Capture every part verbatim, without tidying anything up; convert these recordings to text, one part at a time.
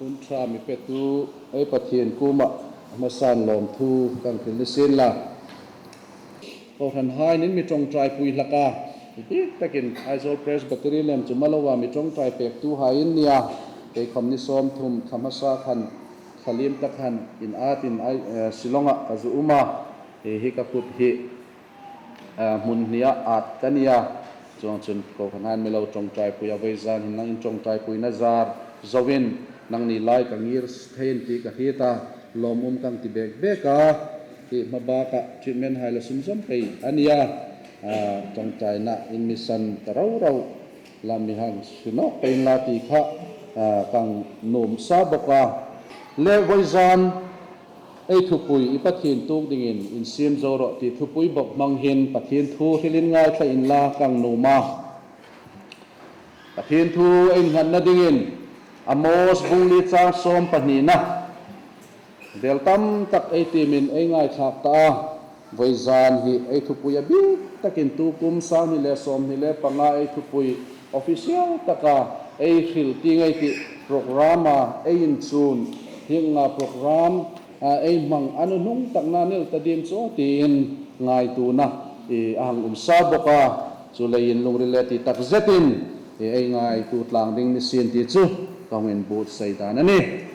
Hun ṭha mi petu ei Pathien kuomah hmasan lawmthu kan hril ni sien la. Kohranhai, nin mi ṭawngṭaipui hlak a, bik takin Aizawl Presbytery lem chu maloa mi ṭawngṭai pektuhai in nia. Kei khawm ni sawmthum thla hmasa khan, thlaliem tak khan in atin ai, eh, Shillong-ah ka zu um a, hi, hi ka kut hi, a, hmun hnia at ka nia. Chuongchun kohranhaiin mi lo ṭawngṭaipui a, vawizan hin nangin ṭawngṭaipuina zar zoin nangni lai ka ngir thei ti ka hriet a, lawmum kan ti bek bek a. Hi hma baka treatment hai la sunzawm pei a nia. A, ṭawngṭaina in mi san ta rau rau la, mi hang hre nawk pei inla ti kha, a, kan nuom sa bawk a. Le vawizan ei thupui i Pathien tuok dingin insiem zo rawh ti thupui bawk hmang hin Pathien thu hrilin ngaithla inla kan nuom a. Pathien thu ei innghatna dingin Amos bung li chang sawm pahnina vel tam tak ei tiemin ei ngaithlak ta a. Vawizan hi ei thupui a bik takin tukum sang hni le sawmhni le panga ei thupui official taka ei hril ti ngei ti program-a ei inchun, hieng anga program, a, ei hmang a nuhnung takna ni el ta ding chu tiin ngaituona, i, a hang um sa bawk a. Chuleiin lungril le ti tak zetin, i, ei ngaituo tlang ding ni sien ti chu ka hung inbuotsai dan a nih.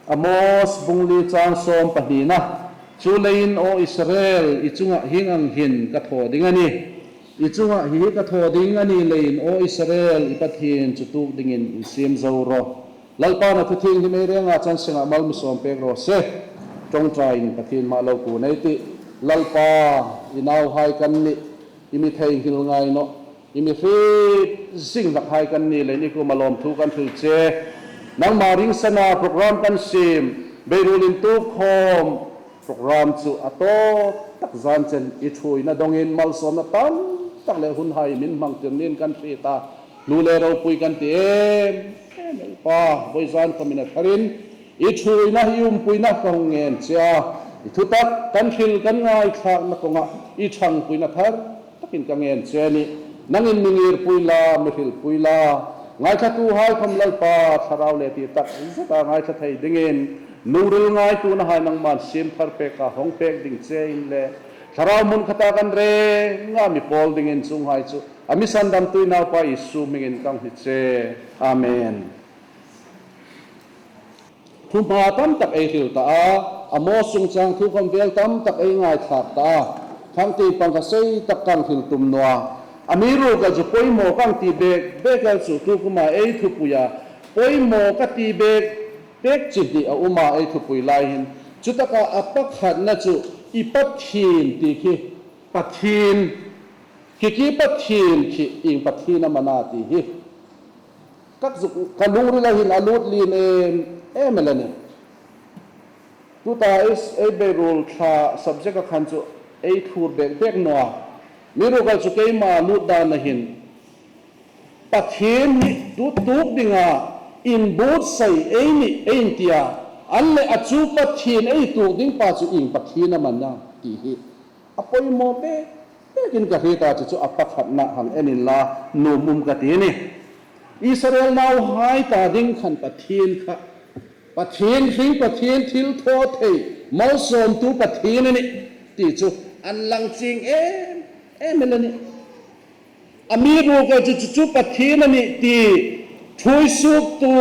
Amos bung li chang sawm pahnina. Chuleiin, aw Israel, i chunga hieng ang hin ka thaw ding a nih. I chunga hi hi ka thaw ding a ni leiin, aw Israel, i Pathien chu tuok dingin insiem zo rawh. Lalpan a thu thienghlim ei renga chan senga mal mi sawm pek raw se. Ṭawngṭaiin Pathien hma lo kuo ei tih. Lalpa, i nauhai kan nih, i mi theinghil ngai nawh, i mi hriet zing hlakhai kan ni leiin i kuoma lawmthu kan hril che. Nangma ringsana program kan siem, beiruol intuok khawm program chu a tawp tak zan chen i ṭhuoina dongin malsawmna tam tak le hunhai min hmangtir niin kan hriet a, hlu le ropui kan ti em em. Lalpa, vawizan khawmin a tharin i ṭhuoina, i umpuina ka hung ngen che a. I thutak kan hril, kan ngaithlakna kawnga i ṭhangpuina thar takin ka ngen che a nih. Nangin mi ngirpui la, mi hrilpui la. Ngaithlatuhai khawm Lalpa, thlarau le ti tak zeta ngaithla thei dingin lungril ngaituonahai nangman siem thar peka hawng pek ding chein le thlarau hmun khata kan renga mi pawl dingin chuonghai chu a mi sandamtu i Naupa Isu hmingin kan hni che. Amen. Thuhma tam tak ei hril ta a, Amos chungchang thu khawm vel tam tak ei ngaithlak ta a. Khang tieng pang ka sei tak kan hril tum naw a. Amiruokchu poimaw kan ti bek bek el chu tukuma ei thupuia poimaw ka ti bek bek chi hni a um a ei thupui lai hin. Chutaka a pakhatna chu i Pathien ti khi, Pathien, khi khi Pathien khi ieng Pathien am a na ti hi. Ka zuk, ka lungrila hin a lut lien em em el a nih. Tuta ei, ei beiruol thla subject-a khan chu ei thlur bek bek naw a. Amiruokchu keima lut dana hin Pathien hi tu tuok dinga inbuotsai ei nih ei inti a. Annawleh a chu Pathien ei tuok ding pa chu ieng Pathien am a na ti hi a poimaw bek bekin ka hriet a, chu chu a pakhatna hang en inla nuom um ka ti a nih. Israel nauhai ta ding khan Pathien kha, Pathien hring, Pathien thilthawthei, malsawmtu Pathien a nih ti chu an lang chieng em em el a nih. Amiruokchu chu chu Pathien a nih ti ṭhuoi suoktu,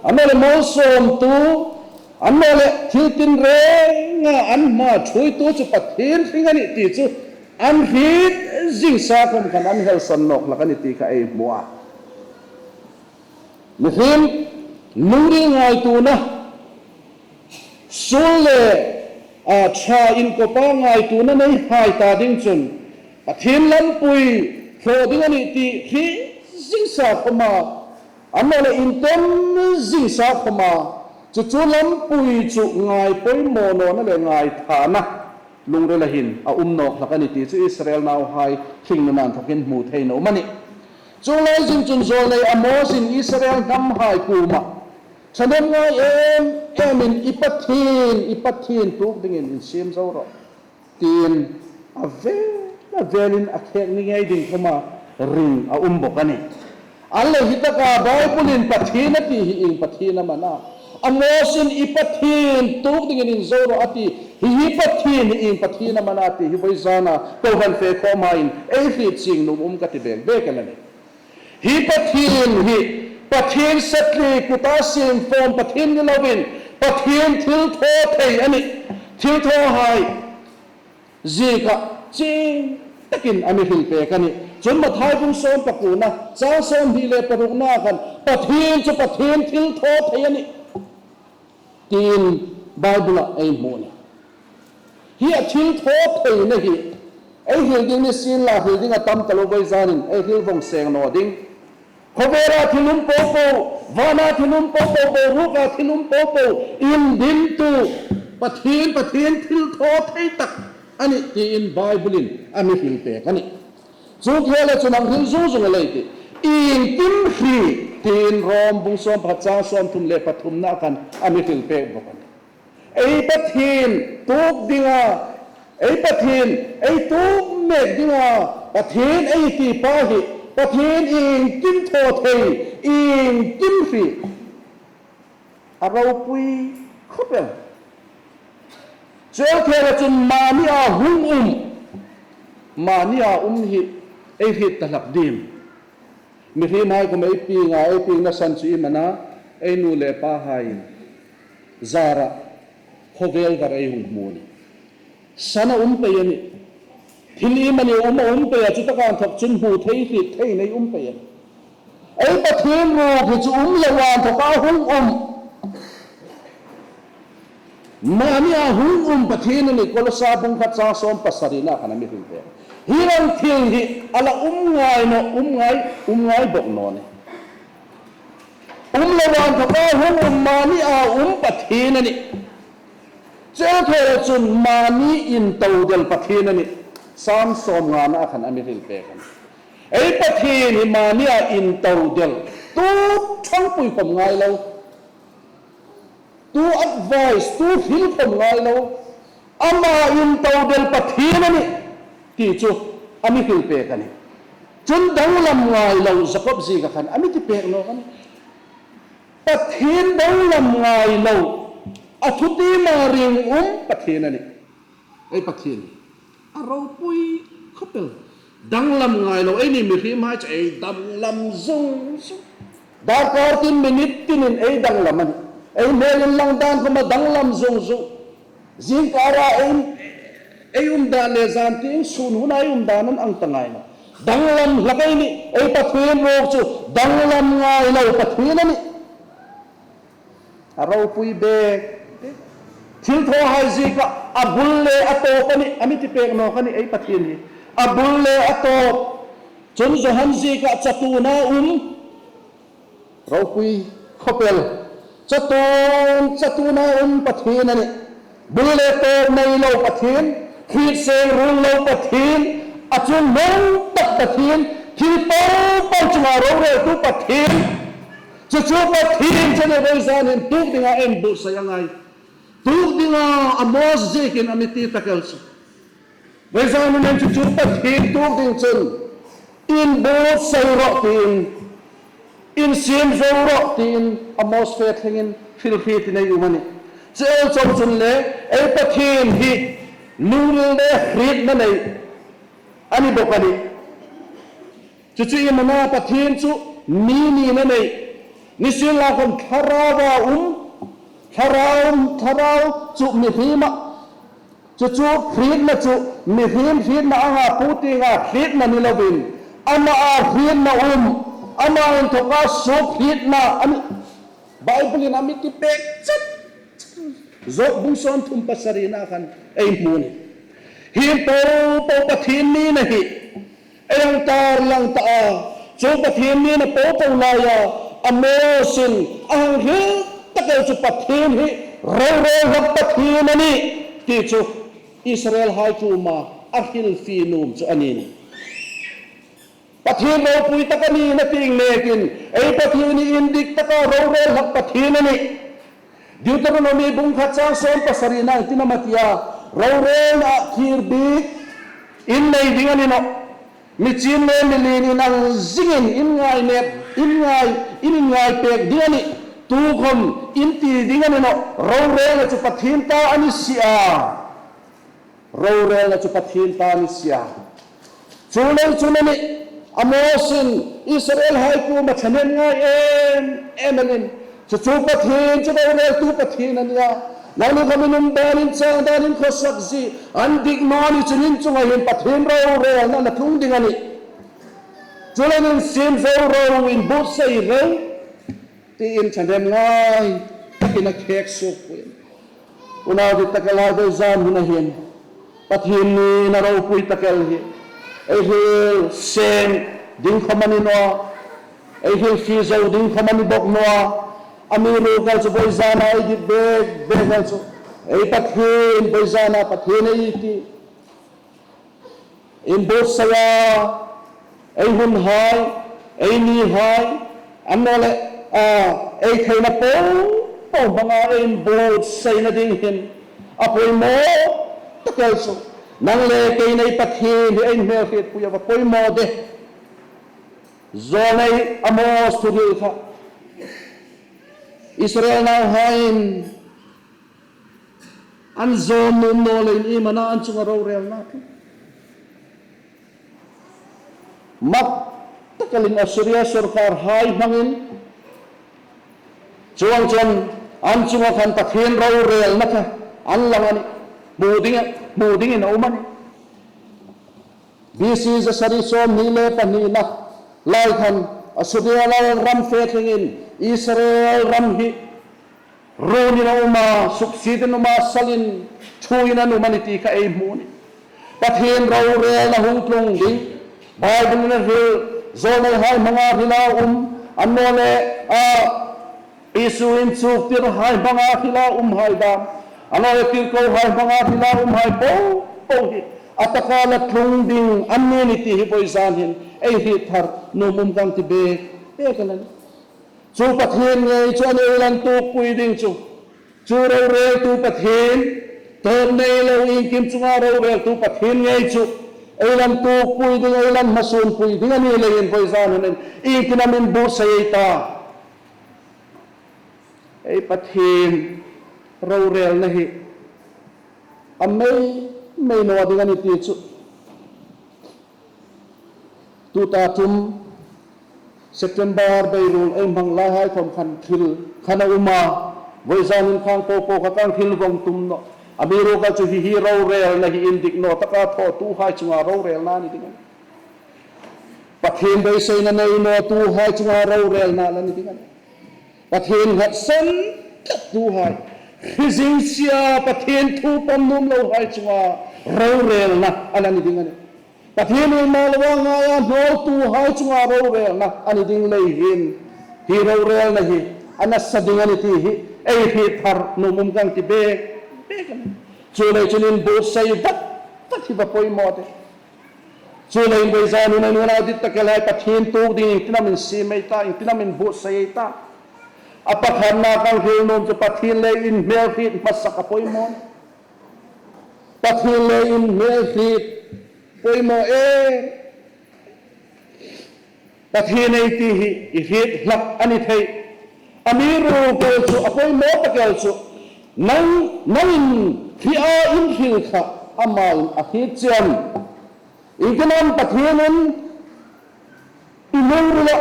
annawleh malsawmtu, annawleh thil tinrenga an hma ṭhuoitu chu Pathien hring a nih ti chu an hriet zing sa khawm khan an hel san nawk hlak a nih ti kha ei hmu a. Mihriem lungril ngaituona, suol le, a, ṭha inkopa ngaituona neihai ta ding chun Pathien lampui thaw ding a nih ti hriet zing sa khawma, annawleh inthawk zing sa khawma, chu chu lampui chu ngai poimaw nawna le ngai thana lungrila hin a um nawk hlak a nih ti chu Israel nauhai hringnuna inthawkin hmu theiin a um a nih. Chuong lai zing chun zawlnei Amos-in Israel hnamhai kuoma, ṭhahnem ngai em emin i Pathien, i Pathien tuok dingin insiem zo rawh, tiin a vel a velin a khek ni ngei ding khawma ring a um bawk a nih. A le hi taka Bible-in Pathien a ti hi ieng Pathien am a na? Amos-in i Pathien tuok dingin inzo rawh a ti hi, hi Pathien hi ieng Pathien am a na ti hi vawisuna kohran fe khawm haiin ei hriet chieng nuom um ka ti bek bek a nih. Hi Pathien hi, Pathien satliek kuta siem fawm Pathien ni lovin, Pathien thilthawthei a nih. Thilthawhai zieka chieng takin a mi hril pek a nih. Chun Mathai bung sawm pakuona, chang sawmhni le parukna khan, Pathien chu Pathien thilthawthei a nih, tiin Bible-ah ei hmu a nih. Hi a thilthawtheina hi ei hril ding ni sienla, hril ding a tam ta lo, vawizanin ei hril vong seng naw ding. Khawvela thil um popo, vana thil um popo, boruoka thil um popo, indimtu Pathien, Pathien thilthawthei tak a nih tiin Bible-in a mi hril pek a nih. Chu khela chun a hril zung zung a lei ti. Iengkim hri tiin Rom bung sawm pakhat chang sawmthum le pathumna khan a mi hril pek bawk a nih. Ei Pathien tuok dinga, ei Pathien, ei tuok mek dinga Pathien ei ti pa hi, Pathien iengkim thaw thei, iengkim hri, a ropui khawp el. Chu el khela chun mani a hung um, mani a um hi ei hriet ta hlak dim? Mihriemhai kuoma ei pieng a, ei piengna san chu iem a na? Ei nu le pahai zara khawvel var ei hung hmu a nih. Sana um pei a nih. Thil iemani um a um pei a, chutaka inthawk chun hmu thei, hriet thei nei um pei a nih. Ei Pathien ruok hi chu um loa inthawka hung um. Mani a hung um Pathien a nih, Kolosa bung khat chang sawm pasarina khan a mi hril pek. Hi ram thil hi a la um ngai naw, um ngai, um ngai bawk naw nih. Um loa inthawka hung um, mani a um Pathien a nih. Chu el khela chun mani into del Pathien a nih. Sam sawmngana khan a mi hril pek a nih. Ei Pathien hi mani a into del, tu ṭhangpui khawm ngai lo, tu advice, tu hril khawm ngai lo, ama into del Pathien a nih ti chu a mi hril pek a nih. Chun danglam ngai lo, Jakob zieka khan a mi ti pek nawk a nih. Pathien danglam ngai lo, a thutiem a ring um Pathien a nih. Ei Pathien a ropui khawp el. Danglam ngai lo, eini mihriemhai chu ei danglam zung zung. Darkar tin, minute tinin ei danglam a nih. Ei hmel inlang dan khawma danglam zung zung. Zingkara ei, ei um dan le zan tieng sun huna ei um dan an ang ta ngai naw. Danglam hlak ei nih, ei Pathien ruok chu danglam ngai lo Pathien a nih. A ropui bek. Thilthawhai zieka a bul le a tawp a nih, a mi ti pek nawk a nih ei Pathien hi. A bul le a tawp. Chun Johan zieka chatuon a um. Ropui khawp el. Chatuon, chatuon a um Pathien a nih. Bul le tawp nei lo Pathien, hriet seng ruol lo Pathien, a chungnung tak Pathien, thil po po chunga roreltu Pathien. Chu chu Pathien chu ni, vawizanin tuok dinga inbuotsai a ngai. Tuok dinga Amos ziekin a mi ti tak el chu. Vawizanin chu chu Pathien tuok ding chun inbuotsai rawh tiin, insiem zo rawh tiin Amos fe thlengin thil hriet ei um a nih. Chu el chau chun le, ei Pathien hi lungril le hrietna nei a ni bawk a nih. Chu chu iem a na, Pathien chu mi nina nei. Nisienlakhawm thlarau a um, thlarau, thlarau chu mihriema. Chu chu hrietna chu mihriem hrietna anga pu tienga hrietna ni lovin, ama a hrietna um, ama inthawka suok hrietna a nih. Bible-in a mi ti pek chet. Job bung sawmthum pasarina khan ei hmu a nih. Hi po po Pathien nina hi ei hang tarlang ta a, chu Pathien nina po po laia Amos-in a hang hril tak el chu Pathien hi rorel hlak Pathien a nih ti chu Israelhai kuoma a hrilfie nuom chu a nih. Pathien ropui tak a ni a tih nekin, ei Pathien hi indik taka rorel hlak Pathien a nih. Deuteronomy bung khat chang sawm pasarina-in ti am a ti a, rorelna a thlir bik in nei ding a ni nawh. Mi chîn le mi lien inang zingin in ngainep In ngai, in ngai pek ding a nih. Tukhawm in ti ding a ni nawh. Rorelna chu Pathien ta a ni si a. Rorelna chu Pathien ta a ni si a. Chu lei chu a nih. Amosin Israelhai kuoma thahnem ngai em em a nih. Chu chu Pathien chu roreltu Pathien a nih a. Nangni khawm in um danin, chang danin, khawsak zie an dik naw ni chun in chunga hin Pathien rorelna la tlung ding a nih. Chu lei in siem zo ro, in buotsai ro, tiin thahnem ngai takin a khek suok pui. Unau dit tak el hai, vawisun hun a hin Pathien ni na ropui tak el hi ei hril seng ding khawm a ni naw a, ei hrilfie zo ding khawm a ni bawk naw a. Amiruokchu vawisun a ei dit bek bek el chu ei Pathien, vawisun a Pathien ei ti, in buotsai a, ei hunhai, ei nihai, annawleh, a, ei theina po po hmanga ei buotsaina ding hin a poimaw tak el chu nang le kei nei Pathien hi ei hmelhrietpui a va poimaw de. Zawlnei Amos thuhril kha Israel nauhaiin an zawm nuom naw leiin iem a na an chunga rorelna? Mak tak elin Assyria sawrkarhai hmangin, chuongchun an chunga khan Pathien rorelna kha an lang a nih. Hmu ding, hmu dingin a um a nih. B C zasari sawmhni le pahnina lai khan Assyria ram fe thlengin Israel ram hi ruonin a um a, suksietin a um a, salin thuin an um a nih ti kha ei hmu a nih. Pathien rorelna hung tlung ding Bible-in a hril, zawlneihai hmanga hrila um, annawleh, a, Isu inchuktirhai hmanga hrila umhai dam, annawleh tirkohai hmanga hrila umhai po po hi a taka la tlung ding an ni a nih ti hi vawisun hin ei hriet thar nuom um ka ti bek bek a nih. Chu Pathien ngei chu a ni ei la intuokpui ding chu, chu roreltu Pathien, tawp nei lo iengkim chunga roreltu Pathien ngei chu ei la intuokpui ding, ei la inhmasuonpui ding a ni leiin vawisun hin iengtin am in buotsai ei ta? Ei Pathien rorelna hi a mei mei naw ding a nih ti chu tuta ṭum September beiruol ei hmang laihai khawm khan thil khan a um a, vawisun hin khang po po kha kan thil vong tum nawh. Amiruokchu hi hi rorelna hi indik naw taka thawtuhai chunga rorelna a ni ding a nih. Pathien beiseina nei nawtuhai chunga rorelna a la ni ding a nih. Pathien nghatsan tlattuhai, hrizing sia Pathien thu pawm nuom lohai chunga rorelna a la ni ding a nih. Pathien iengma loa ngaia hnawltuhai chunga rorelna a ni ding lei hin hi rorelna hi a nasa ding a nih ti hi ei hriet thar nuom um ka ti bek bek a nih. Chu lei chun in buotsai vat vat hi va poimaw de. Chu leiin vawisun hun a, unau dit tak el hai, Pathien tuok ding iengtin am in siem ei ta, iengtin am in buotsai ei ta? A pakhatna kan hril nuom chu Pathien le in hmelhriet hmasak a poimaw. Pathien le in hmelhriet poimaw e. Pathien ei ti hi i hriet hlak a ni thei. Amiruokchu a poimaw tak el chu nang, nangin hri a in hril kha amain a hriet chie am? Iengtin am Pathienin i lungrila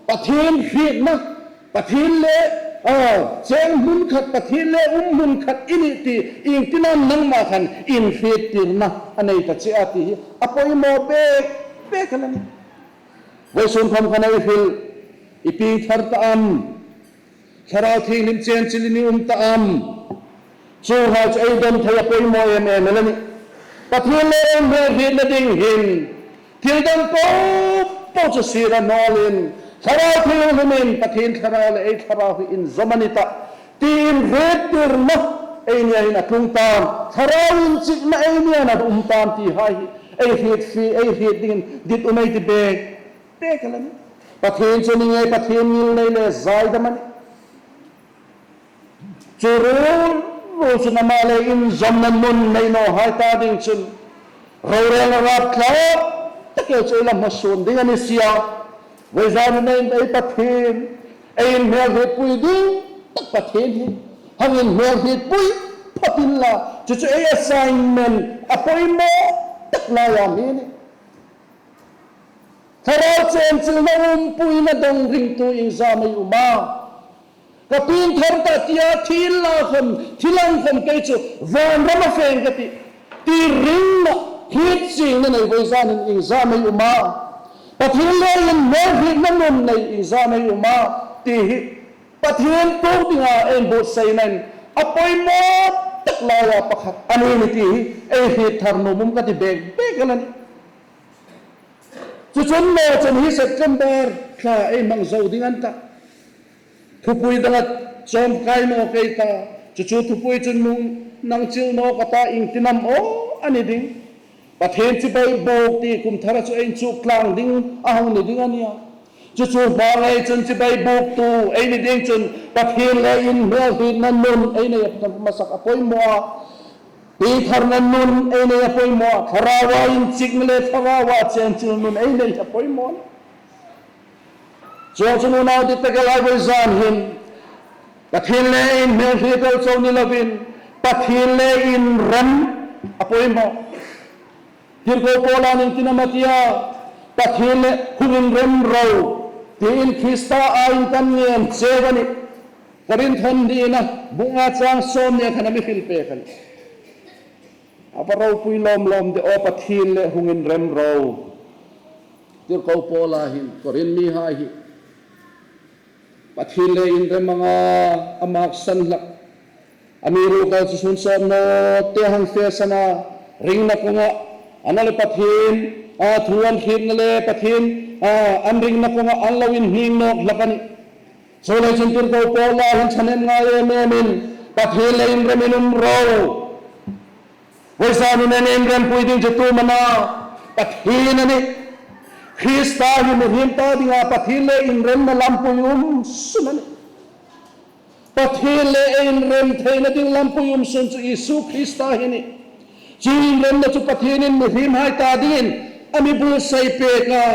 Pathien hrietna, Pathien le, a, cheng hmun khat, Pathien le um hmun khat i nih ti iengtin am nangma khan inhriettirna a nei ta chie a ti hi a poimaw bek bek a la nih. Vawisun khawm khan ei hril, i pieng thar ta am? Thlarau Thienghlim chen chilin i um ta am? Chuonghai chu ei dawm thei a poimaw em em a la nih. Pathien le ei hmelhrietna ding hin thil dang po po chu sir a hnawlin, Thlarau Thienghlimin Pathien Thlarau le ei thlarau hi inzawm a ni tah tiin hriettirna ei nia hin a tlung tam, Thlarau inchikna ei nia hin a um tam tihai hi ei hriet fie, ei hriet dingin dit um ei ti bek bek a la nih. Pathien chu ni ngei, Pathien ngilnei le zaidam a nih. Chu ruol ruol chun ama le inzawmna nun nei nawhai ta ding chun rorelna rapthlak tak el chu ei la hmasuon ding a ni si a. Vawizan hin ei Pathien, ei inhmelhrietpui ding tak Pathien hi hang inhmelhrietpui phawt inla, chu chu ei assignment a poimaw tak laia mi ni. Thlarau chenchilna umpuina dawng ringtu iengzam ei um a? Ka piengthar ta tia thil la khom, thil ang khom kei chu vanram a fe ka tih, ti ringna, hriet chiengna nei vawizan hin iengzam ei um a? Pathien le inhmelhrietna nun nei iengzam ei um a? Ti hi Pathien tuok dinga ei inbuotsainain a poimaw tak laia pakhat a ni ti hi ei hriet thar nuom um ka ti bek bek a la nih. Chu chun naw chun hi September thla ei hmang zo ding a ni tah. Thupui danga chawm kai naw kei ta. Chu chu thupui chun nung nang chil naw ka ta, iengtin am aw a ni ding. Pathien chibai buk ti kum thara chu ei inchuk tlang ding a hang ni ding a nih a. Chu chu hma ngei chun chibai buktu ei ni ding chun Pathien le inhmelhrietna nun ei nei a masak a poimaw a. Piengtharna nun ei nei a poimaw a, Thlaraua inchikna le Thlaraua chenchil nun ei nei a poimaw. Chuongchun unau dittak el hai, vawizan hin Pathien le inhmelhriet el chau ni lovin, Pathien le inrem a poimaw. Tirko Paulan iengtin am a ti a? Pathien le hung inrem ro, tiin Krista aiin kan ngen cheu a nih. Korinth hnina bung nga chang sawmhni khan a mi hril pek a nih. A va ropui lawm lawm de aw, Pathien le hung inrem ro. Tirko Paula hin Korinth mihai hi Pathien le inrem anga a maksan hlak. Amiruokchu sun sawm naw te hang fe san a, ringna kawnga, a naw leh Pathien a thu an hrietna le Pathien a an ringna kawnga an lo inhning nawk hlak a nih. Chuleiin chun Tirko Paula hin thanem ngai em emin Pathien le inremin um ro. Vawizan hin ei inrempui ding chu tu am a na? Pathien a nih. Krista hi mihriem ta dinga Pathien le inremna lampui um sun a nih. Pathien le inrem theina ding lampui um sun chu Isu Krista hi a nih. Chu inremna chu Pathienin mihriemhai ta dingin a mi buotsai pek a.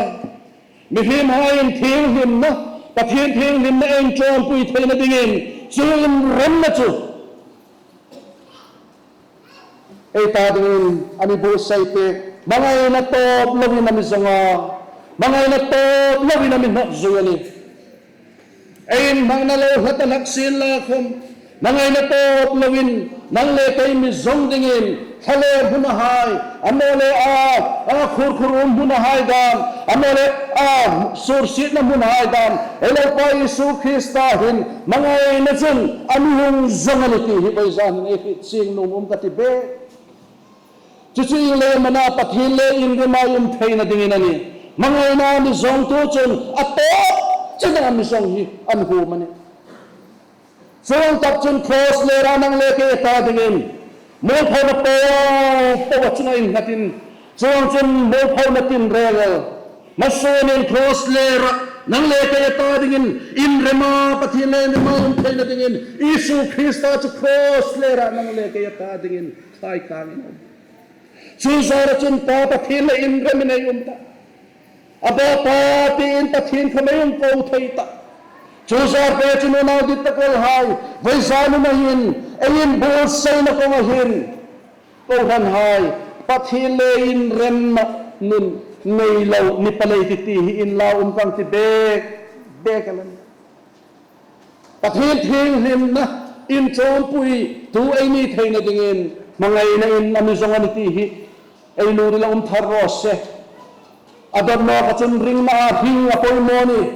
Mihriemhaiin thienghlimna, Pathien thienghlimna ei inṭawmpui theina dingin chu inremna chu ei ta dingin a mi buotsai pek. Hmangaina tawp loin a mi zawng a, hmangaina tawp loin a mi hnawt zui a nih. Ei inhmangna lo hla ta hlak sienla khom, hmangaina tawp loin nang le kei mi zawng dingin thlalêr hmunahai, a naw leh a, a khurkhur um hmunahai dam, a naw leh a sursietna hmunahai dam, ei Lalpa Isu Krista hin hmangaina chun a mi hung zawng a nih ti hi vawizan hin ei hriet chieng nuom um ka ti bek. Chu chu ieng lei am a na? Pathien le inrema um theina dingin a nih. Hmangaina mi zawngtu chun a tawp chena mi zawng hi an hum a nih. Chuong tak chun cross lera nang le kei ta dingin mualphona po po a chunga innghatin, chuongchun mualphona tin rel el. Hmasuonin cross lera nang le kei ta dingin inrema, Pathien le inrema um theina dingin Isu Krista chu cross lera nang le kei ta dingin thlai kangin a um. Chu zara chun Pa, Pathien le inremin ei um ta. A Pa, Pa tiin Pathien khom ei hung ko thei ta. Chu zar pei chun unau dittak el hai, vawizan hun hin ei inbuotsaina kawnga hin kohranhai, Pathien le inremna nun nei lo ni palei ti ti hi inlau um ka ti bek bek a la nih. Pathien thienghlimna inṭawmpuitu ei ni theina dingin hmangainain a mi zawng a nih ti hi ei lungrila um thar raw se. A dawt nawka chun ringna a hring a poimaw a nih.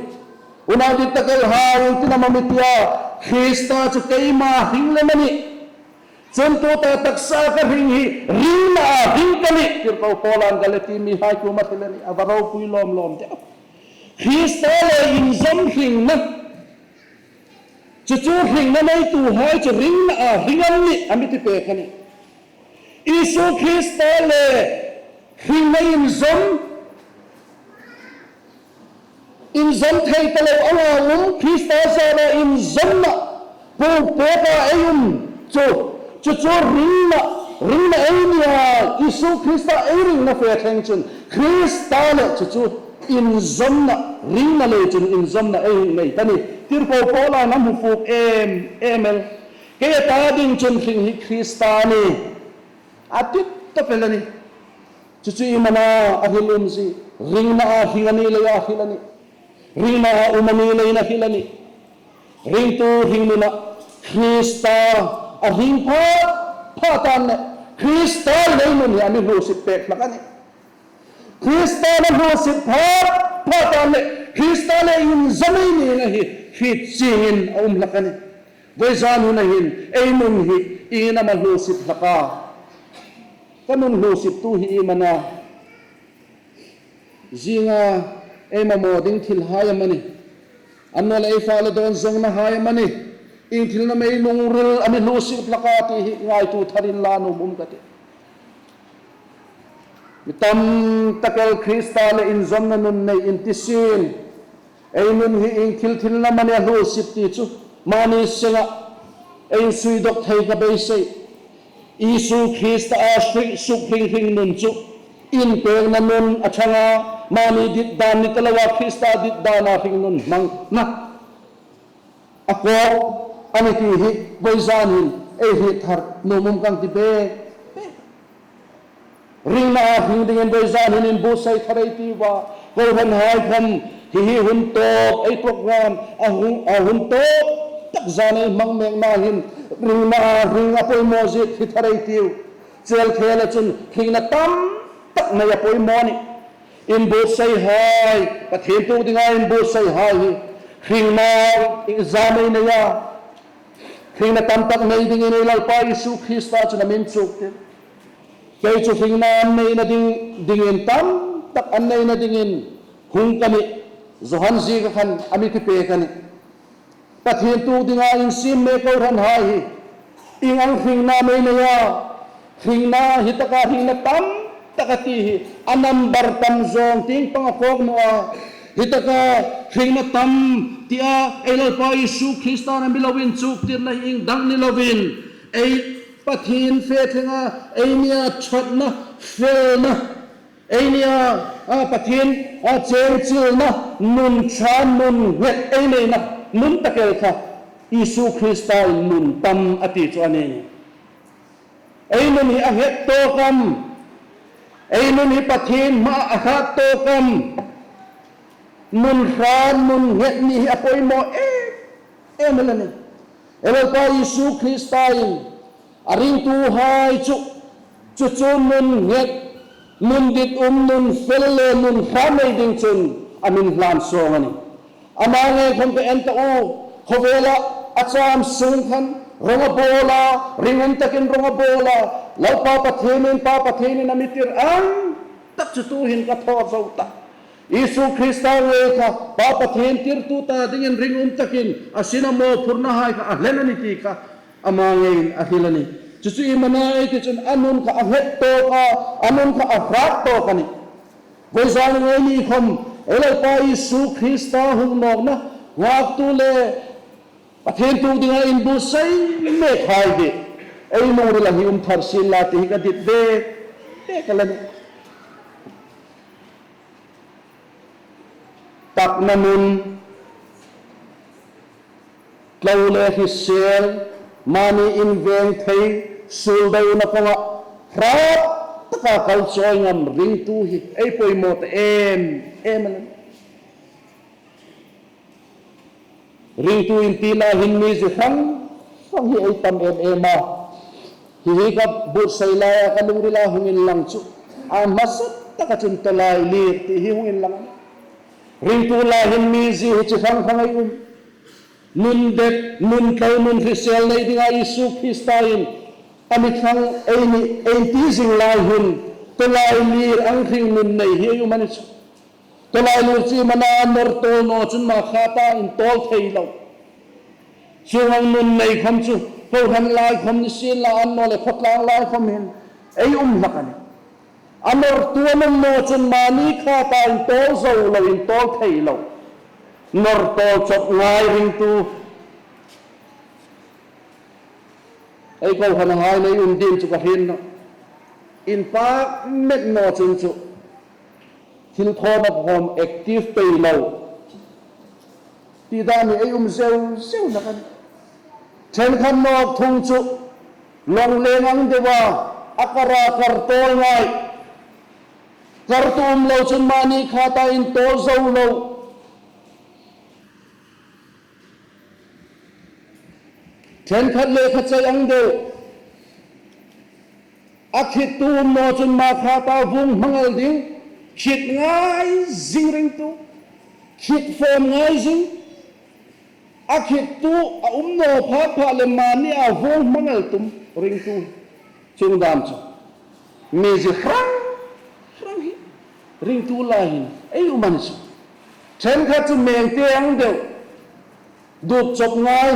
Unau dittak el hai, iengtin am a mi ti a? Krista chu keima hring lem a nih. Chun tuta taksa ka hring hi ringna a hring ka nih, Tirko Paulan Galati mihai kuoma hril a nih, a va ropui lawm lawm de. Krista le inzawm hringna, chu chu hringna neituhai chu ringna a hring an nih a mi ti pek a nih. Isu Krista le hringna inzawm, inzawm thei ta lo anga um Krista zara inzawmna puk peka ei um chu, chu chu ringna, ringna ei ni a, Isu Krista ei ringna fe thleng chun Krista le chu chu Inzawmna, ringna lei chun inzawmna ei hung nei ta ni. Tirko Paula an hung fuk em em el. Kei ta ding chun hring hi Krista a nih. A ti ta pei a nih. Chu chu iem a na a hril umzie? Ringna a hring a ni leiin a hril a nih. Ringna a um a ni leiin a hril a nih. Ringtu hringnuna Krista a hring pha pha ta leh Krista le ei nun hi a mi hlutsip pek hlak a nih. Krista a hlutsip pha pha ta leh Krista le inzawm ei nina hi hriet chingin a um hlak a nih. Vawizan hun a hin ei nun hi ieng am a hlutsip hlak a? Ka nun hlutsiptu hi iem a na? Zinga ei mamaw ding thilhai amanih, annawleh ei fale dawn zawngnahai amanih, ieng thil am ei lungril a mi hlutsip hlak a ti hi ngaituo tharin la nuom um ka tih. Mi tam tak el Krista le inzawmna nun nei in ti sien. Ei nun hi ieng thil thil am a ni a hlutsip ti chu mani senga ei sui dawk thei ka beisei. Isu Krista a hring, suk hring hringnun chu inpekna nun a ṭhang a, mani dit dan ni ta loa Krista dit dana hringnun hmangna a kawk a nih ti hi vawizan hin ei hriet thar nuom um ka ti bek. Ringna a hring dingin vawizan hin inbuotsai thar ei tiu a. Kohranhai khom hi hi hun tawp ei program a hun, a hun tawp tak zan ei hmang mekna hin ringna a hring a poimaw zie hriet thar ei tiu. Chel khela chun hringna tam tak nei a poimaw a nih. Inbuotsaihai, Pathien tuok dinga inbuotsaihai hi hringna iengzam ei nei a? Hringna tam tak nei dingin ei Lalpa Isu Krista chun a mi inchuktir. Kei chu hringna an neina ding, dingin tam tak an neina dingin hung ka nih. Johan ziek a khan a mi ti pek a nih. Pathien tuok dinga insiem mek kohranhai hi ieng ang hringna am ei nei a? Hringna hi taka hringna tam tak a ti hi a number tam zawng tieng pang a kawk naw a. Hi taka hringna tam tia ei Lalpa Isu Krista a mi lo inchuktirna hi ieng dang ni lovin ei Pathien fe thlenga ei nia ṭhatna, felna, ei nia, a, Pathien, a, chengchilna nun ṭha, nun nghet ei neina nun tak el kha Isu Krista in nun tam a ti chu a nih. Ei nun hi a nghet tawk am? Ei nun hi Pathien hmaa a hrat tawk am? Nun hrat, nun nghet ni hi a poimaw em em el a nih. Ei Lalpa Isu Krista in a ringtuhai chu, chu chu nun nghet, nun ditum, nun fel le nun hrat nei ding chun a mi hlan sawng a nih. Ama ngei khom ka en ta u, khawvela a cham sung khan rawng a bawl a, ringum takin rawng a bawl a, Lalpa Pathienin, Pa Pathienin a mi tir ang tak chu tuhin ka thaw zo ta. Isu Krista ngei kha Pa Pathien tirtu ta dingin ringum takin a sin a mawphurna hai kha a hlen a nih ti kha ama ngeiin a hril a nih. Chu chu iem a na ei ti chun a nun kha a nghet tawk a, a nun kha a hrat tawk a nih. Vawizan ngei ni khom ei Lalpa Isu Krista hung nawkna ngaktu le Pathien tuok dinga inbuotsai mekhai hi ei lungrila hi um thar sien la ti hi ka dit bek bek a la nih. Takna nun, tlo le hrisel, mani inveng thei, suol dona panga hrat taka kal chawi ngam ringtu hi ei poimaw ta em em a la nih. Ringtu inti lai hin mizie hrang hrang hi ei tam em em a. Hi hi ka buotsai laia ka lungrila hung inlang chu a hmasa taka chun tawlailir ti hi hung inlang. Ringtu lai hin mizie hi chi hrang hrang ei um. Nun det, nun tlo, nun hrisel nei dinga Isu Krista in a mi thlang ei ni, ei ti zing lai hin tawlailir ang hringnun nei hi ei um a ni chu. Tawlailir chu iem a na, nawr tawl naw chun ma khata in tawl thei lo. Chuong ang nun nei khom chu, kohran lai khom ni sien la annawleh khawtlang lai khom hin ei um hlak a nih. A nawrtu a um naw chun mani khata in tawl zo lo, in tawl thei lo. Nawr tawl chawp ngai ringtu ei kohranhai nei um ding chu ka hriet nawh. Inpak met naw chun chu Thilthawna khawm active pei lo. Ti dan hi ei um zeu zeu hlak a nih. Ṭhenkhat nawk thung chu lawngleng ang deu a, a kara kar tawl ngai. Kartu um lo chun mani khata intawl zo lo. Ṭhenkhat lekha chai ang deu. A khittu um naw chun ma khata vuong hmangal ding. Khit ngai zing ringtu. Khit fawm ngai zing. A khittu a um naw pha pha le mani a vuong hmangal tum ringtu. Chuong dam chu. Mi zie hrang hrang hi ringtu lai hin ei um a ni chu. Ṭhenkhat chu meng te ang deu. Dut chawp ngai,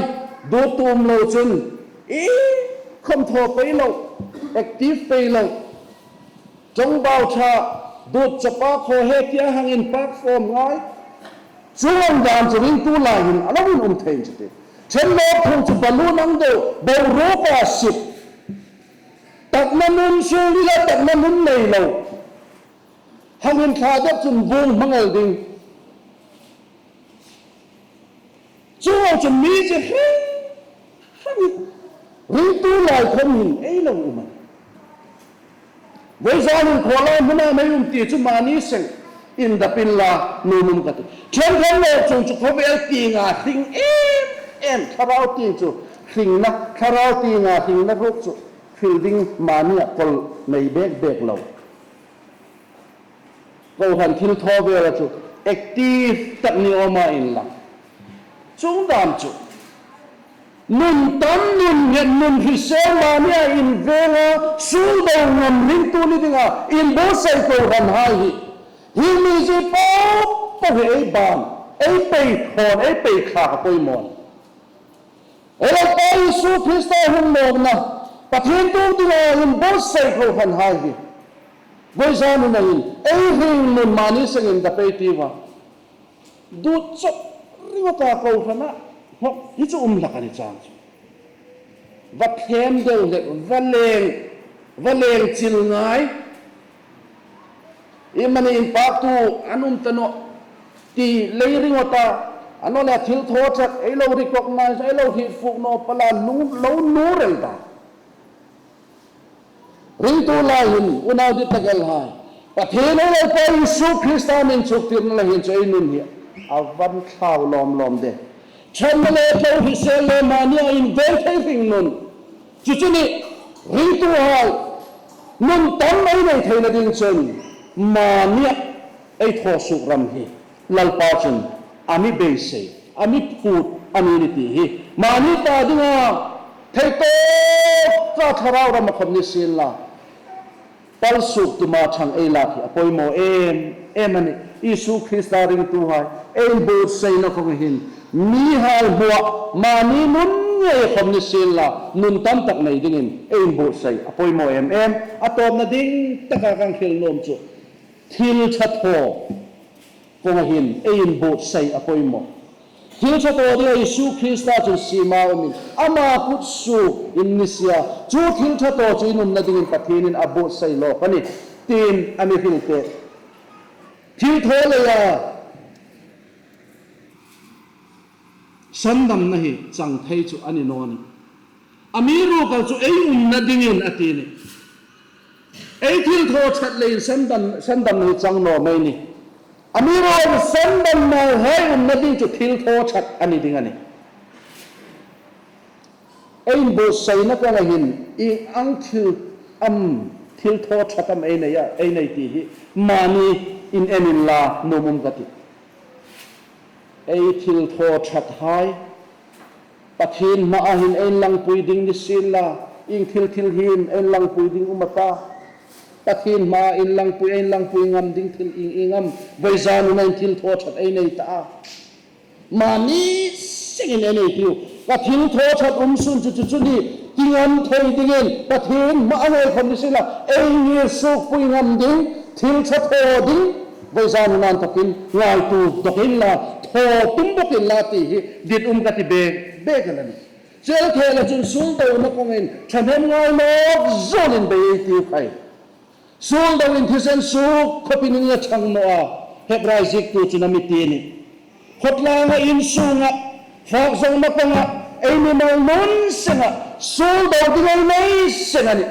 dut tu um lo chun, i khawm thaw pei lo, active pei lo. Ṭawngbau ṭha, dut chawpa khaw he tia hang inpak fawm ngai. Chuong dam chu ringtu lai hin a lo um thei chu ti. Ṭhen nawk thung chu balloon ang deu, boruok a sip. Takna nun sung dila takna nun nei lo. Hang hin thla dep chun vuong hmangal ding. Chuong chu mi zie hrang hrang hi ringtu lai khawm hin ei lo um a nih. Voizan hin khawlai hmuna mei um ti chu mani seng indap inla nuom um ka ti. Ṭhenkhat nawk thung chu khawvel tienga hring em em, thlarau tieng chu hringna, thlarau tienga hringna ruok chu hril ding mani a kawl nei bek bek lo. Kohran thilthaw vela chu active tak ni awm a inla. Chuong dam chu nun tam, nun nghet, nun hrisel mani a inveng a, suol do ngam ringtu ni dinga inbuotsai kohranhai hi. Hi mi zie po po hi ei ban, ei pei thawn, ei pei thlak a poimaw. Ei Lalpa Isu Krista hung nawkna, Pathien tuok dinga inbuotsai kohranhai hi. Voizan hun hin, ei hringnun mani seng indap ei tiu a. Dut chawp ringawta kohrana, hawk, hi chu um hlak a ni chang chu. Va thlem deu le, va leng, va leng chil ngai. Iemani inpaktu an um ta nawh ti lei ringawta, a naw leh thilthaw ṭhat, ei lo recognize, ei lo hriet fuk naw pal a, lung, lo nuor el ta. Ringtu lai hin, unau dit tak el hai. Pathien ei Lalpa Isu Krista min chuktirna lai hin chu ei nun hi a va thlau lawm lawm de. Ṭhatna le tlo hrisel le mani a inveng thei hringnun. Chu chu ni, ringtuhai, nun tam ei nei theina ding chun, mani a ei thaw suok ram hi Lalpa chun a mi beisei, a mi phut a ni ni ti hi mani ta dinga thei tawka thlarau rama khawm ni sienla, pal suok tuma ṭhang ei lak hi a poimaw em em a nih. Isu Krista ringtuhai, ei inbuotsaina khawm hin mihai hmuah mani nun ngei khawm ni sienla, nun tam tak nei dingin ei inbuotsai a poimaw em em. A tawpna ding taka kan hril nuom chu thil ṭha thaw kawng hin ei inbuotsai a poimaw. Thil ṭha thaw dinga Isu Krista chun siem a umin, ama kut suok in ni sia. Chu thil ṭha thaw chu in umna dingin Pathienin a buotsai lawk a nih, tiin a mi hril pek. Thil thaw leia sandamna hi chang thei chu a ni naw nih. Amiruokchu ei umna dingin a ti nih. Ei thil thaw ṭhat leiin sandam, sandamna hi chang naw mei nih. Amiruokchu sandamnahai umna ding chu thil thaw ṭhat a ni ding a nih. Ei inbuotsaina kawng hin ieng ang thil am, thil thaw ṭhat am ei nei a, ei nei ti hi mani in en inla nuom um ka ti. Ei thil thaw ṭhathai Pathien hmaa hin ei inlangpui ding ni sienla, ieng thil thil hin ei inlangpui ding um a ta? Pathien hmaa inlangpui, ei inlangpui ngam ding thil ieng ieng am? Voizan hun hin thil thaw ṭhat ei nei ta a? Mani sengin ei nei tiu. Ka thil thaw ṭhat um sun chu chu chu ni, kingam thei dingin Pathien hmaa ngei khawm ni sienla, ei ngir suokpui ngam ding, thil ṭha thaw ding, voizan hun inthokin ngaituo dawk inla, thaw tum bawk inla ti hi dit um ka ti bek bek a nih. Chu el thei la chun suol dona kawngin ṭhahnem ngai nawk zawkin bei ei tiu khai. Suol doin thisen suok khawpin a ṭhang naw a, Hebrai ziektu chun a mi ti a nih. Khawtlanga, insunga, fak zawngna konga, ei mimal nun senga suol do ding ei nei seng a nih.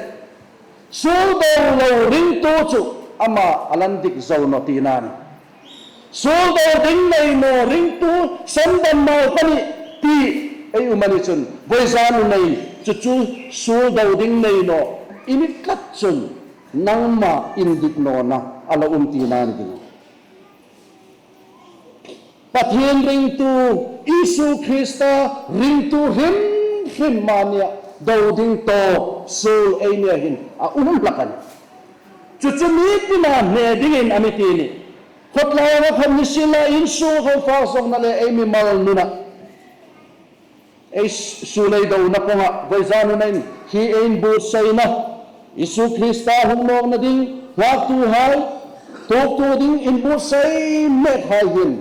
Suol do lo ringtu chu ama a la indik zo naw tina a nih. Suol do ding nei naw ringtu sandam mal ka nih ti ei um a ni chun, vawizan hun hin chu chu suol do ding nei naw i ni tlat chun nangma indik nawna a la um tina a ni ding. Pathien ringtu, Isu Krista ringtu hrim hrim mani a do ding tawp suol ei nia hin a um hlak a nih. Chu chu mi tina hne dingin a mi ti a nih. Khawtlanga khawm ni sienla, insunga khawm, fak zawngna le ei mimal nuna, ei suol ei dona konga vawizan hun hin hi ei inbuotsaina, Isu Krista hung nawkna ding, nghaktuhai tuoktu ding inbuotsai mek hai hin,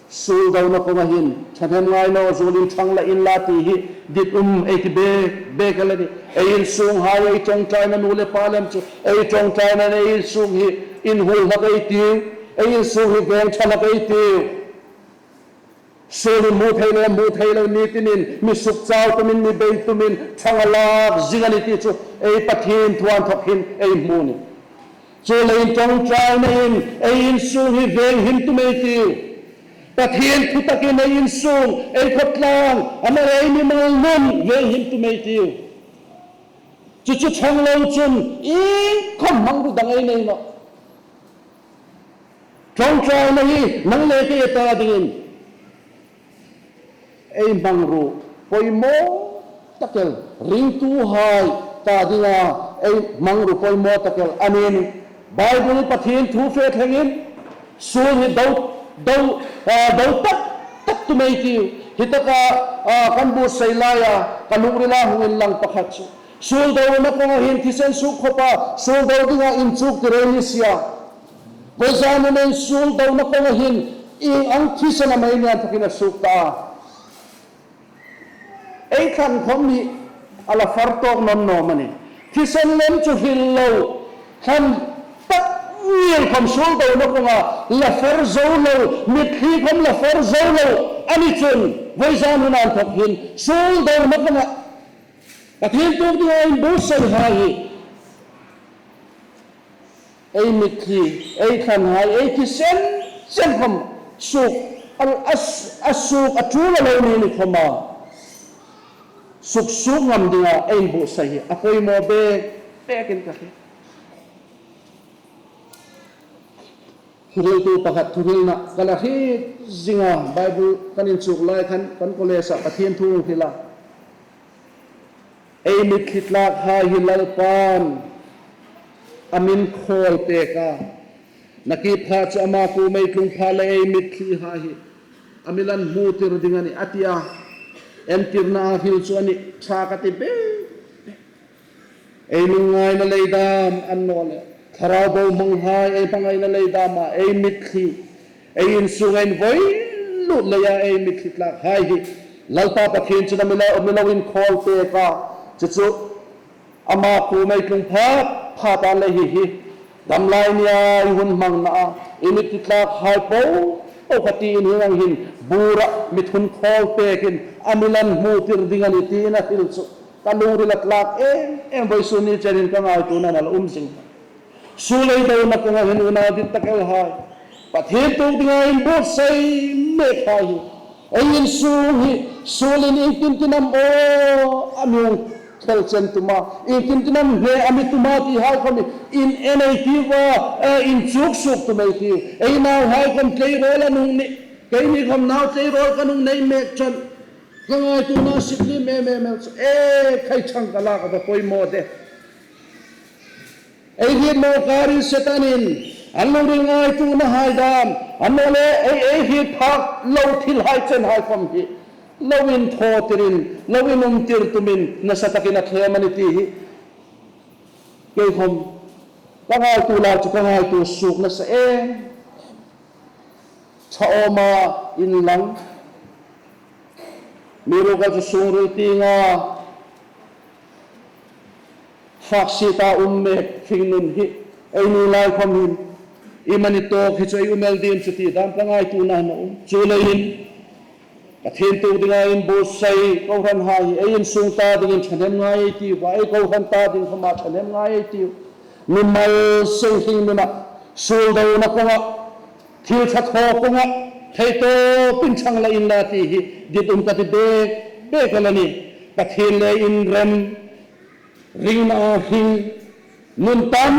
suol dona konga hin thahnem ngai naw zuolin ṭhang la inla ti hi ditum ei ti bek bek a la nih. Ei insunghai, ei ṭawngṭaina nu le pa lem chu, ei ṭawngṭaina, ei insung hi inhuol hlak ei tiu, ei insung hi veng ṭha hlak ei tiu. Suol hi hmu thei le hmu thei lo ni tinin, mi sukchau tumin, mi bei tumin ṭhang a lak zing a nih ti chu ei Pathien thu inthawk hin ei hmu a nih. Chuleiin ṭawngṭainain ei insung hi venghim tum ei tiu. Pathien thu takin ei insung, ei khawtlang, a nih le ei mimal nun venghim tum ei tiu. Chu chu ṭhang lo chun iengkhawm hmangruo dang ei nei nawh. Ṭawngṭaina hi nang le kei ta dingin ei hmangruo poimaw tak el, ringtuhai ta dinga ei hmangruo poimaw tak el a nih. Bible, Pathien thu fe thlengin suol hi do, do, a, do tak tak tum ei tiu. Hi taka, a, kan buotsai laia ka lungrila hung inlang pakhat chu, suol dona konga hin thisen suok khawpa suol do dinga inchuktir ei ni si a. Vawizan hun hin suol dona konga hin ieng ang thisen am ei nia inthawkin a suok ta a. Ei thlan khawm hi a la far tawk nawn naw am a nih. Thisen lem chu hril lo, thlan tak ngiel khawm suol dona konga la far zo lo, mitthli khawm la far zo lo a ni chun, vawizan hun inthawk hin suol dona konga Pathien tuok dinga inbuotsaihai hi ei mitthli, ei thlanhai, ei thisen chen khawm suok, a, a, a suok a ṭul a lo ni ni khawma suksuok ngam dinga ei inbuotsai hi a poimaw bek bekin ka hriet. Thuhriltu pakhat thuhrilna ka la hriet zing a, Bible kan inchuk lai khan kan college-a Pathien thu a hril a. Ei mitthli tlakhai hi Lalpan a mi khawl pek a. Nakie pha chu ama kuoma ei tlung pha le ei mitthli hai hi a mi la hmutir ding a nih, a ti a. Entirna a hril chu a nih, ṭha ka ti bek. Ei lungngaina lei dam a ni naw le, thlarau bohmanghai ei hmangaina lei dama ei mitthli, ei insunga invoi lut leia ei mitthli tlakhai hi Lalpa Pathien chun a mi lo, mi lo inkhawl pek a. Chu chu ama kuoma ei tlung pha, pha ta le hi hi, damlai nia ei hun hmangna a, ei mitthli tlakhai po po kha tiin hieng ang hin bura mi thun khawl pekin a mi la hmutir ding a nih tiin a hril chu ka lungrila tlak em em, vawisun ni chenin ka ngaituonain a la um zing. Suol ei dona konga hin unau dit tak el hai, Pathien tuok dinga inbuotsai mek hai hi ei insung hi suolin iengtin tin am aw a mi hung khel chen tum a, iengtin tin am hne a mi tum a ti hai khawm hi in en ei tiu a, eh, inchuk suok tum ei tiu. Ei nauhai khawm tleirawl a nung ni, keini khawm nau tleirawl ka nung nei mek chun ka ngaituona sip lim em em el chu, e, khai chang ka lak a va poimaw de. Ei hriet naw karin Setanin a lungril ngaituonahai dam, a ni naw le ei, ei hriet phak lo thilhai chenhai khawm hi lo inthawtirin, lo inumtir tumin nasa takin a thlem a nih ti hi kei khawm ka ngaituo lai chu ka ngaituo suok nasa e. Ṭha awma inlang, mi ruok chu sungril tienga fak sieta um mek hringnun hi Eini lai khawm hin, iemani tawk hi chu ei um el ding chu ti dam ka ngaituona a um. Chuleiin, Pathien tuok dinga inbuotsai kohranhai hi ei insung ta dingin ṭhahnem ngai ei tiu, ei kohran ta ding khawma ṭhahnem ngai ei tiu. Mimal seng hring mina, suol dona konga, thil ṭha thaw konga, theitawpin ṭhang la inla ti hi dit um ka ti bek bek a la nih. Pathien le inrem, ringna a hring, nun tam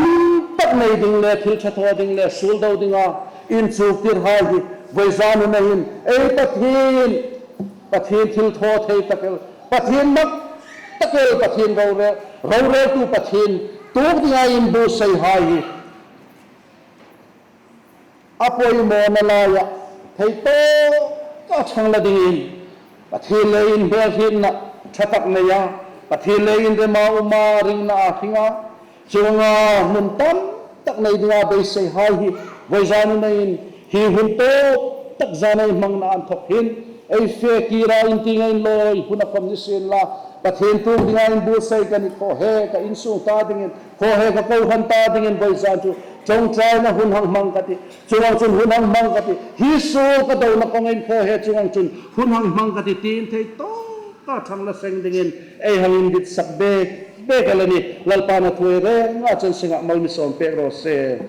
tak nei ding le thil ṭha thaw ding le suol do dinga inchuktirhai hi vawizan hun hin ei Pathien, Pathien thilthawthei tak el, Pathien mak tak el, Pathien rorel, roreltu Pathien tuok dinga inbuotsaihai hi a poimawna laia theitawka ṭhang la dingin, Pathien le inhmelhrietna ṭha tak neia, Pathien le inrema uma, ringna a hringa, chuonga nun tam tak nei dinga beiseihai hi vawizan hun hin, hi hun tawp tak zan ei hmangna inthawk hin, ei fe kira inti ngei lawi huna khawm ni sienla, Pathien tuok dinga inbuotsai ka nih, khaw he ka insung ta dingin, khaw he ka kohran ta dingin vawizan chu ṭawngṭaina hun hang hmang ka tih. Chuong ang chun hun hang hmang ka tih. Hi suol ka dona kawngin khaw he chuong ang chun hun hang hmang ka tih, tiin theitawka ṭhang la seng dingin ei hang inditsak bek bek a la nih. Lalpan a thu ei renga chen senga mal mi sawm pek raw se.